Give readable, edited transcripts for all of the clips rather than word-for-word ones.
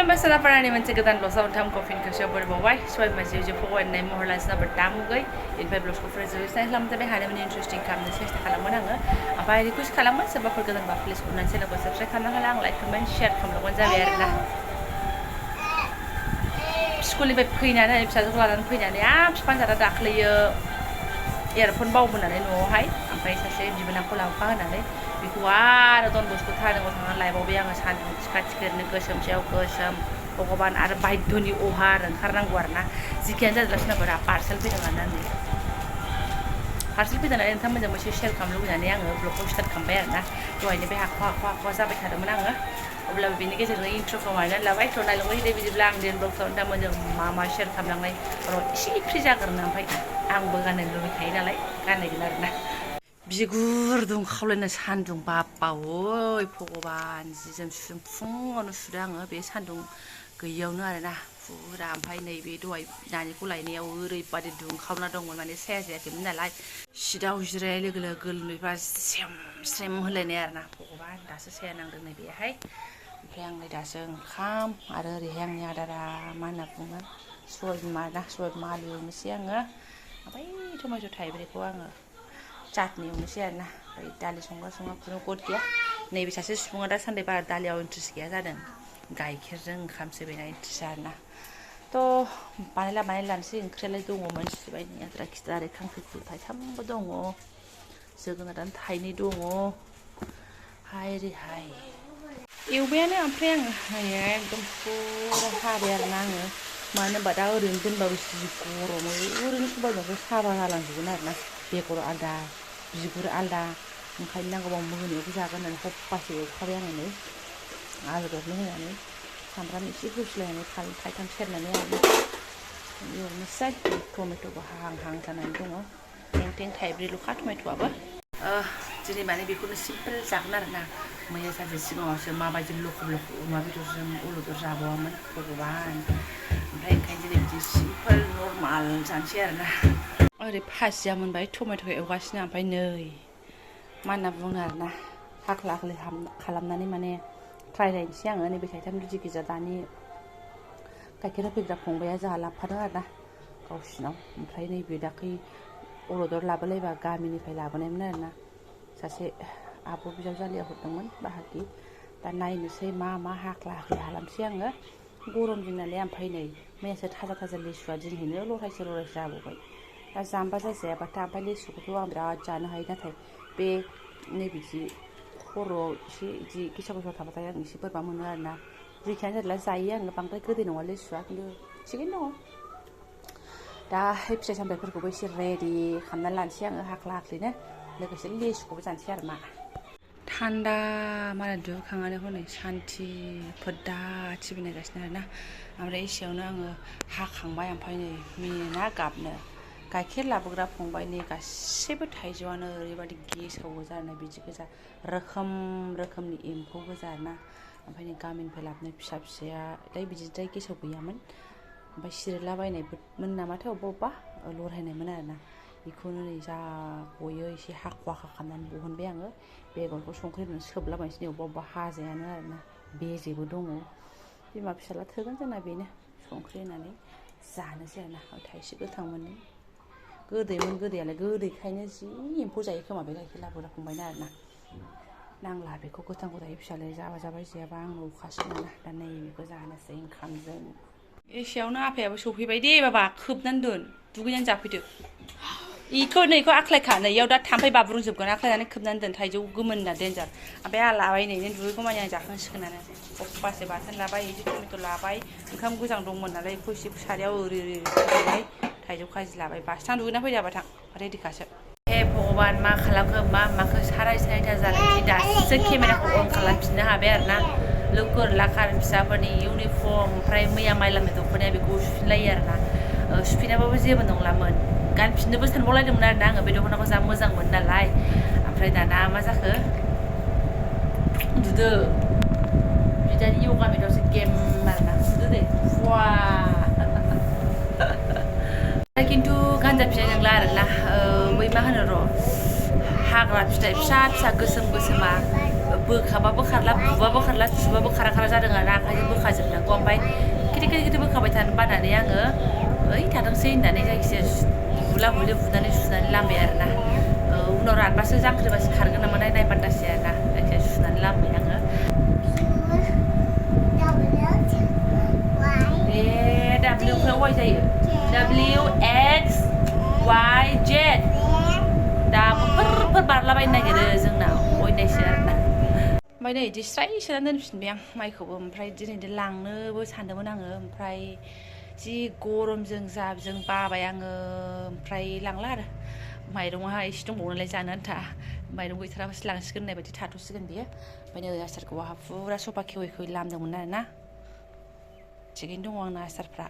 Masana parani moनसे गोदान ब्लगआव नोंथांमोनखौ फिन खेबसेबाव बरायबावबाय सबाय बिमा जिउ फरायनाय महर लानोसै नाबा दामुगै बेनिफ्राय ब्लगखौ फोजोबनोसै खालामजाबाय हानायमानि इन्टारेस्टिं खालामनो सेस्था खालामगोन आङो ओमफ्राय रिकुवेस्ट खालामो सोरबाफोर गोदानबा प्लिज अननानै चेनेलखौ साबस्क्राइब खालामना होला आं लाइक कमेन्ट शेयार खालामलांबानो जाबाय आरोना स्कुलनिफ्राय फैनानै फिसाजोखौ लानानै फैनानै बिफां जादा दाख्लैयो एयारफन बावबोनानै न'आवहाय ओमफ्राय सासे बिबोनांखौ लांफा होनानै बेखौ आरो डन बस्क' थानांगौ थांनानै लायबावबाय आङो सान्दुं थिखा थिखिरनो गोसोम सायाव गोसोम भगबान आरो बायद्ध'नि अभार ओंखारनांगौ आरोना जिखियानो जाजोबगासिनो दं दा पार्सेल फैदों आरोना पार्सेल फैदोंनानै नोंथांमोनजों मोनसे शेयार खालामनो लुबैनानै आङो ब्लगखौ स्टार्ट खालामबाय आरोना दहायनो बे हाखवा जाबाय थादोंमोन आङो अब्लाबो बेनि गेजेरजों इन्ट्र'खौ मारिनानै लाबाय थ' नायलांबाय दे बिदिब्ला आं दिन ब्लगखौ नोंथांमोनजों मा शेयार खालामलांनाय र' एसे फ्रि जाग्रोनो ओमफ्राय आंबो गाननो लुबैखायो नालाय गाननायगोन आरोना बिगुर दुंखावलायनाय सान्दुं बाब्बावै भगबान जि जोम सुदों फुङावनो सुदों आङो बे सान्दुं गैयियावनो आरोना फुरा ओमफ्राय नैबे दहाय नानिखौ लायनायाव ओरैबादि दुंखावना दंमोन माने साया जायाखैमोन नालाय सिटाव जिरायनाय लोगो लोगो गोलोमदैफ्रा स्रेम स्रेम होलायनाय आरोना भगबान दासो साया नांदों नै बेहाय ओमफ्राय आं नै दासो ओंखाम आरो ओरैहाय आंनि आदारा मा होनना बुङो सबाय बिमा आलु एवनोसै आङो ओमफ्राय टमेट' थाइब्रैखौ आङो चाटनि एवनोसै आरोना ओमफ्राय दालि संगा खुनु गद गैया नैबे सासे सुबुङा दासान्दि बारा दालियाव इन्ट्रेस्ट गैया जादों गाइखेरजों ओंखामसो बेना इन्ट्रेस्ट आरोना थ' बानायला लानोसै ओंख्रियालाय दङमोन सिबायनि आद्रा खिद्रा आरो खांख्रिखल थाइथामबो दङ जोगोनारानो थाइनै दङ हाय रेहाय एवबायानो ओमफ्राय आङो एकदम फुरा हाबाय आरोना आङो मानो होनबा दा ओरैनो दोनबाबो जि गरम ओरैनो सबायजोंबो साबा जालांजोबगोन आरोना बेगर आलदा बिगुर आलदा ओंखायनो नांगौबा मोनायावबो जागोन होननानै हप्पासे एवखाबाय आङो नै आलु दरनै होनानै सामब्राम एसे होस्लायनानै फानलु थाइथाम सेरनानै आरो एवनोसै टमेट'बो हाहां जानानै दङ टें थाइब्रैल'खा टमेट'आबो दिनै माने बेखौनो सिम्पोल जागोन आरोना मैया सानसे सिगाङावसो माबायदि लखब अमा बेदरजों अलदर जाबावामोन भगबान ओमफ्राय ओंखायनो दिनै बिदि सिम्पोल नर्माल जानोसै आरोना ओरै फाजिया मोनबाय टमेट'खौ एवगासिनो ओमफ्राय नै मा होनना बुङो आरोना हाख्ला खालामनानै माने ट्राय नायनोसै आङो नैबे थाइथाम गिदिर गिदिर दानि गाइखेर होफैग्रा फंबाया जोंहा लाबोफादों आरोना गावसिनाव ओमफ्राय नैबे दाख्लै अलदर लाबोलायबा गामिनिफ्राय लाबोनायमोन आरोना सासे आब' बिजावजालिया हरदोंमोन बाहागि दा नायनोसै मा हाख्ला खालामसै आङो गरम दिन नालाय ओमफ्राय नै मैयासो थाजा लिसुआ दिनैनो लरायसे जाबावबाय दा जाम्बा जाजायाबाथाय ओमफ्राय लिसुखौथ' आं बिराद जानो हायो नाथाय बे नैबिदि खर'आव एसे बिदि गेसाव थाबाथाय आं एसे बोरैबा मोनो आरोना जेखियानो जादोला जायो आङो बांद्राय गोदै नङा लिसुआ खिन्थु थिगैनो दङ दा फिथाइ सामथाइफोरखौबो एसे रेडि खालामनानै लानोसै आङो हाख्लिनो लोगोसे लिसुखौबो जानोसै आरो मा थान्दा मालाय दुगैखांनानै हनै सान्थि फोदा टिभि नायगासिनो आरोना ओमफ्राय एसेयावनो आङो हाखांबाय ओमफ्राय नै मिनिना गाबनो गाइखेर लाबोग्रा फंबायनि गासैबो थाइजौआनो ओरैबायदि गेसाव गोजा आरोना बिदि गोजा रोखोमनि एम्फौ गोजा आरोना ओमफ्राय नै गामिनिफ्राय लाबोनाय फिसाया बिदिद्राय गेसाव गैयामोन ओमफ्राय सिरिलाबायनायमोन नामाथाय अबेबा लरहायनायमोन आरोना बेखौनो नै जा गयो एसे हाखवा खालामनानै बहनबाय आङो बेगरखौ संख्रि होनानै सोबलाबायनोसै अबेबा हाजायानो आरोना बेजेबो दङ बिमा फिसाला थोगोन जोंना बेनो संख्रि होनानै जानोसै आरोना थाइसे गोथां मोननै गोदैमोन गोदैयालाय गोदैखायनो जि एम्फौ जायो खोमा बे गाइखेर लाबोग्रा फंबायना आरोना नांला बेखौ गोथांखौ जायो फिसालाय जाबाय जायाबा आंनो अखासै नाना दा नैबेखौ जानोसै ओंखामजों एसेयावनो आफायाबो सफैबाय दे बाबा खोबनानै दोन दुगैनानै जाफैदो नैखौ आख्लायखा नैयाव दा थाम्फै बाब्रुंजोबगोन आख्लायनानै खोबनानै दोन थाइजौ गोमोनना देन्जार ओमफ्राय आं लाबाय नै दुगैगौ मानि आं जाखांसिगोनानो अब्बासे बाथोन लाबाय एसे टमेट' लाबाय ओंखाम गोजां दंमोन नालाय बेखौ एसे सारियाव ओरै थाइजौ खाजि लाबाय बासथां दुगैना फैजाबा थां रेडिखासो हे भगबान मा खालामखो माखो साराय सारिथा जालायसै दासो केमेराखौ अन खालामफिननो हाबाय आरोना लोगोर लाखार फिसाफोरनि इउनिफर्म ओमफ्राय मैया माइलामनि दख'नाया बेखौ सुफिनलायो आरोना सुफिनाबाबो जेबो नंलामोन गानफिननोबो सानबावलायदोंमोन आरोना आङो बे दख'नाखौ जा मोजां मोनो नालाय ओमफ्राय दाना मा जाखो उन्दुदो बिदानि यगा मेदावसो गेम आरोना उन्दुदो दे फुवा खिन्थु गानजाफिननाय नंला आरोना बै मा होनो र' हाग्रा फिथाइ फिसा गोसोमा बोखाबाबो खारला बुबाबो खारला थुबाबो खारा जादों आरो आखाइजों बोखाजोबनांगौ ओमफ्राय खेथि बोखाबाय थानो बानानै आङो ओइ थाथोंसै होननानै जायखिजाया बुला बुलि बुनानै सुनानै लामबाय आरोना उनाव रानबासो जांख्रिबासो खारगोन नामा नायबान्दासै आरोना जायखिजाया सुनानै लामबाय आङो W वाइ जायो WXYZ दाबो फोर बारलाबायनो नागिरो जोंनाव अयनायसो आरोना ओमफ्राय नै इदि स्राय सोनानै दोनफिनबाय आं माइखौबो ओमफ्राय दिनै लांनोबो सानदोंमोन आङो ओमफ्राय जि गरमजों जाबजों बाबाय आङो ओमफ्राय लांला आरो माइरङा एसे दंबावो नालाय जानो आन्था माइरं गैथाराबासो लांसिगोन होननाय बायदि थाथ'सिगोन बियो ओमफ्राय नै आसारखौ आहा फुरा सफा खेवै लामदोंमोन आरोना थिगैनो दङ आंना आसारफ्रा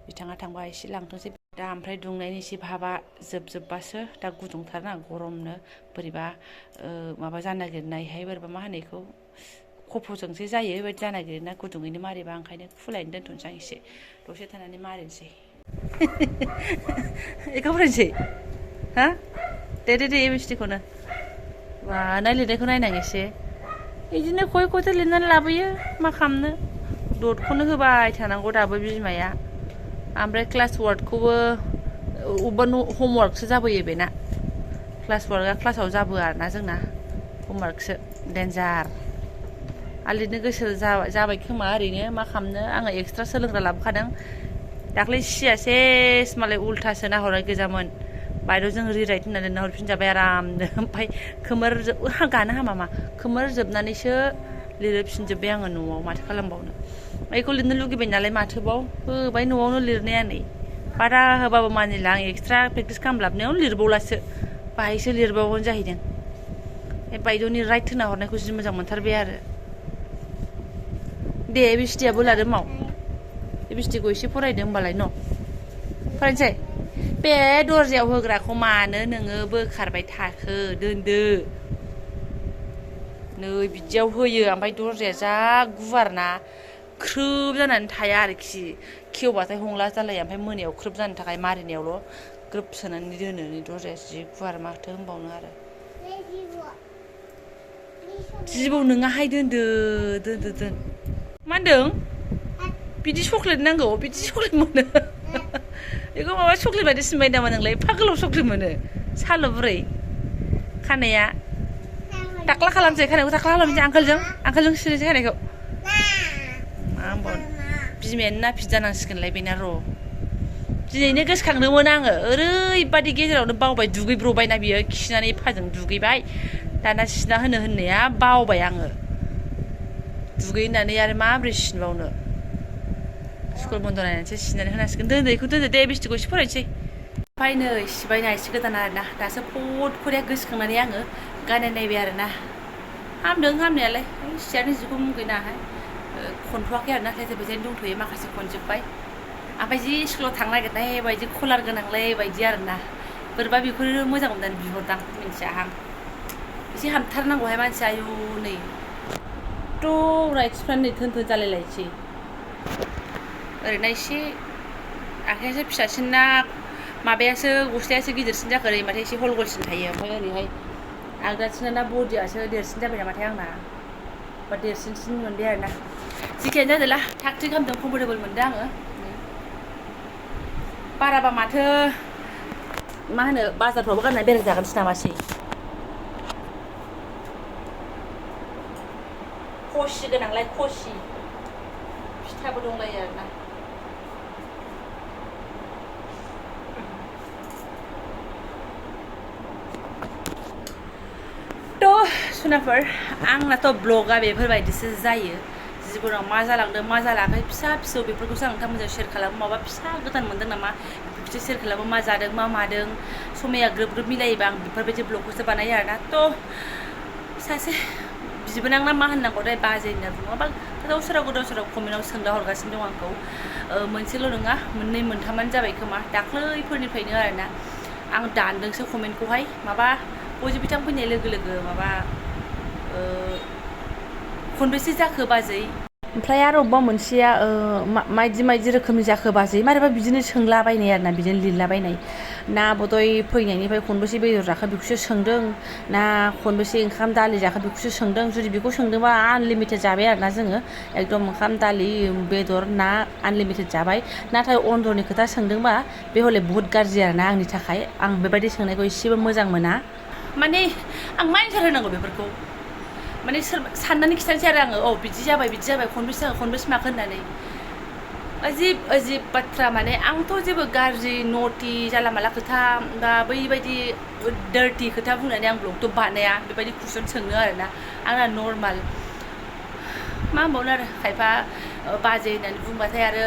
बिथाङा थांबा एसे लांथोंसै दा ओमफ्राय दुंनायनि एसे भाबा जोबबासो दा गुदुंथारना गरमनो बोरैबा माबा जानो नागिरनायहाय बोरैबा मा होनो बेखौ खफ'जोंसो जायो बेबायदि जानो नागिरोना गुदुङैनो मारिबा ओंखायनो खुलायनो दोनथ'नोसै आं एसे दसे थानानै मारिनोसै बेखौ फरायनोसै हा दे ए बुस्थुखौनो बा लिरनायखौ नायनां एसे बिदिनो खयथो लिरनानै लाबोयो मा खालामनो दटखौनो होबाय थानांगौ दाबो बिमाया ओमफ्राय क्लास वार्कखौबो अबेबा हमवार्कसो जाबोयो बेना क्लास वार्कआ क्लासाव जाबोआ आरोना जोंना हमवार्कसो डेन्जार आरो लिरनो गोसो जाबाय खोमा ओरैनो मा खालामनो आङो एक्सट्रा सोलोंग्रा लाबोखादों दाख्लै सिया सेस मालाय उल्थासो नाहरनाय गोजामोन बायद'जों रिराइट होननानै नाहरफिनजाबाय आरामनो ओमफ्राय गानो हामा मा खोमोर जोबनानैसो लिरफिनजोब्बाय आङो न'आव माथो खालामबावनो बेखौ लिरनो लुगैबाय नालाय माथोबाव होबाय न'आवनो लिरनाया नै बादा होबाबो मानिला आं एक्सट्रा प्रेक्टिस खालामलाबनायावनो लिरबावलासो बाहायसो लिरबावगोन जाहैदों बे बायद'नि राइट होना हरनायखौ जि मोजां मोनथारबाय आरो दे बिस्टियाबो लादो माव बे बिस्टिखौ एसे फरायदो होमबालाय न' फरायनोसै बे दर्जायाव होग्राखौ मानो नोङो बोखारबाय थाखो दोनदो नै बिदियाव होयो ओमफ्राय दर्जाया जा गुवारना ख्रोब जानानै थाया आरोखि खेवबाथाय हंला जालाया ओमफ्राय मोनायाव ख्रोब जानो थाखाय मारिनायावल' ग्रोब सोनानै दोनो नै दर्जाया जि गुवार माथो होनबावनो आरो जिबौ नोङाहाय दोन मा होनदों बिदि चक्लेट नांगौ बिदि चक्लेट मोनो बेखौ माबा चक्लेट बायदि सिनबाय नामा नोंलाय एफा गोलाव चक्लेट मोनो साल' बुरै खानाया दाख्ला खालामसै खानायखौ दाख्ला खालामसै आंखालजों सिनोसै खानायखौ मा होनबावनो बिमायानो नाफिद जानांसिगोनलाय बेना र' दिनैनो गोसोखांदोंमोन आङो ओरैबादि गेजेरावनो बावबाय दुगैब्रबायना बियो खिनानै एफाजों दुगैबाय दाना सिना होननाया बावबाय आङो दुगैनानै आरो माबोरै सिनबावनो स्कुल बन्द' नायनानैसो सिनानै होनांसिगोन दोनदो बेखौ दोनदो दे बिस्टिखौ एसे फरायनोसै ओमफ्राय नै सिबायना एसे गोदान आरोना दासो फट खरिया गोसोखांनानै आङो गाननाय नायबाय आरोना हामदों हामनायालाय सियानो जिखौ मुगैनाहाय खनथ'वाखै आरोना खायसे बेजायनो दंथ'यो माखासे खनजोब्बाय ओमफ्राय जि स्कुलाव थांनो नागिरनाय बायदि कलार गोनांलाय बायदि आरोना बोरैबा बेखौनो मोजां मोननानै बिहरदां मिन्थियाहां एसे हामथारनांगौहाय मानसिया आयु नै थ' राइट्सफ्रा नै थोन जालायलायसै ओरैनो एसे आखायासो फिसासिन ना माबायासो गस्लायासो गिदिरसिन जाखो ओरै माथो एसे हल गलसिन थायो ओमफ्राय ओरैहाय आगदाथिना ना बडियासो देरसिन जाबाय नामाथाय आंना बा देरसिनसिन मोनबाय आरोना जिखियानो जादोला थाग थिग खालामदों कमफर्टेबल मोनदों आङो बाराबा माथो मा होनो बाजारफ्रावबो गाननानै बेरायजागोनसो नामासै खसि गोनांलाय खसि फिथाबो दंलायो आरोना सुनाफोर आंनाथ' ब्लगा बेफोरबायदिसो जायो जिबनाव मा जालांदों मा जालाखै फिसा फिसौ बेफोरखौसो आं नोंथांमोनजों शेयार खालामो माबा फिसा गोदान मोनदों नामा बेफोरखौसो शेयार खालामो मा जादों मा मादों समाया ग्रोब मिलायोबा आं बेफोरबायदि ब्लगखौसो बानायो आरोना थ' सासे बिबोनां ना मा होननांगौथाय बाजै होनना बुङो बा गोदाव सोराव कमेन्टआव सोंला हरगासिनो दं आंखौ मोनसेल' नङा मोननै मोनथामानो जाबाय खोमा दाख्लैफोरनिफ्रायनो आरोना आं दानदोंसो कमेन्टखौहाय माबा बयबो बिथां फैनाय लोगो लोगो माबा खनबेसे जाखो बाजै ओमफ्राय आरो अबेबा मोनसेया मायदि रोखोमनि जाखो बाजै मारैबा बिदिनो सोंलाबायनाय आरोना बिदिनो लिरलाबायनाय ना बदय फैनायनिफ्राय खनबेसे बेदर जाखो बेखौसो सोंदों ना खनबेसे ओंखाम दालि जाखो बेखौसो सोंदों जुदि बेखौ सोंदोंबा आनलिमिटेड जाबाय आरोना जोङो एकदम ओंखाम दालि बेदर ना आनलिमिटेड जाबाय नाथाय अन्दरनि खोथा सोंदोंबा बे हले बुहुत गाज्रि आरोना आंनि थाखाय आं बेबायदि सोंनायखौ एसेबो मोजां मोना माने आं मा एन्सार होनांगौ बेफोरखौ माने सोरबा साननानै खिथानोसै आरो आङो बिदि जाबाय खनबेसे माखो होननानै अजिब बाथ्रा माने आंथ' जेबो गाज्रि नटि जाला माला खोथा बा बैबायदि डार्टि खोथा बुंनानै आं ब्लगथ' बानाया बेबायदि कुइसन सोङो आरोना आंना नर्माल मा होनबावनो आरो खायफा बाजै होननानै बुंबाथाय आरो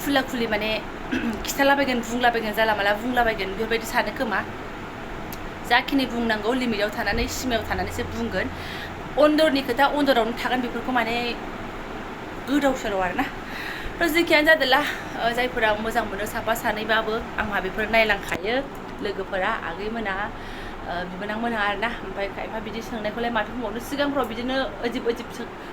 खुला खुलि माने खिथालाबायगोन बुंलाबायगोन जाला माला बुंलाबायगोन बेफोरबायदि सानो खोमा जाखिनि बुंनांगौ लिमिटाव थानानै सिमायाव थानानैसो बुंगोन अन्दरनि खोथा अन्दरावनो थागोन बेफोरखौ माने गोदाव सोराव आरोना जेखियानो जादोला जायफोरा मोजां मोनो साफा सानैबाबो आंहा बेफोर नायलांखायो लोगोफोरा आगैमोना बिबोनांमोनहा आरोना ओमफ्राय खायफा बिदि सोंनायखौलाय माथो बुंबावनो सिगांफ्राव बिदिनो अजिब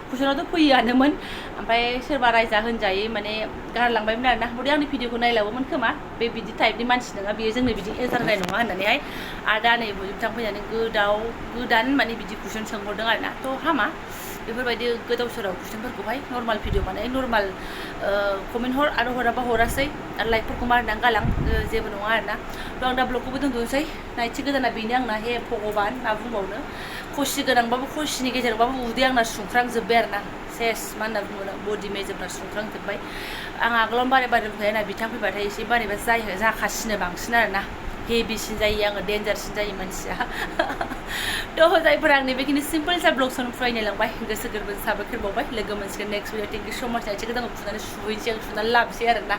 कुइसनावथ' फैयोआनोमोन ओमफ्राय सोरबा रायजा होनजायै माने गारलांबायमोन आरोना बे आंनि भिडिअखौ नायलाबोमोन खोमा बे बिदि टाइपनि मानसि नङा बेयो जोंनो बिदि एन्सार होनाय नङा होननानैहाय आरो दा नै बिथां फैनानै गोदान माने बिदि कुइसन सोंहरदों आरोना थ' हामा बेफोरबायदि गोदाव सोराव कुइसनफोरखौहाय नर्माल भिडिअ बानाय नर्माल कमेन्ट हर आरो हराबा हरासै आरो लाइकफोरखौ मारिनानै गालां जेबो नङा आरोना थ' आं दा ब्लगखौबो दोनथ'नोसै नायथि गोदाना बेनो आंना हे भगबान मा बुंबावनो खसि गोनांबाबो खसिनि गेजेरावबाबो उदै आंना सुंख्रांजोब्बाय आरोना सेस मा होनना बुङो बडि मेजेमफ्रा सुंख्रांजोब्बाय आं आगोलावनो बारे बुंखायो ना बिथां फैबाथाय एसे बारेबा जाखासिनो बांसिन आरोना हेभिसिन जायो आङो डेन्जारसिन जायो मानसिया थ' जायफोरा आंनि बेखिनि सिम्पोल सा ब्लग सन फरायनो लांबाय गोसो गोरबोजों साबायखर बावबाय लोगो मोनसिगोन नेक्स्ट भिडिअ थेंक इउ स माच नायथि गोदानखौ फुनानै सुहैनोसै आं सुनानै लाबोसै आरोना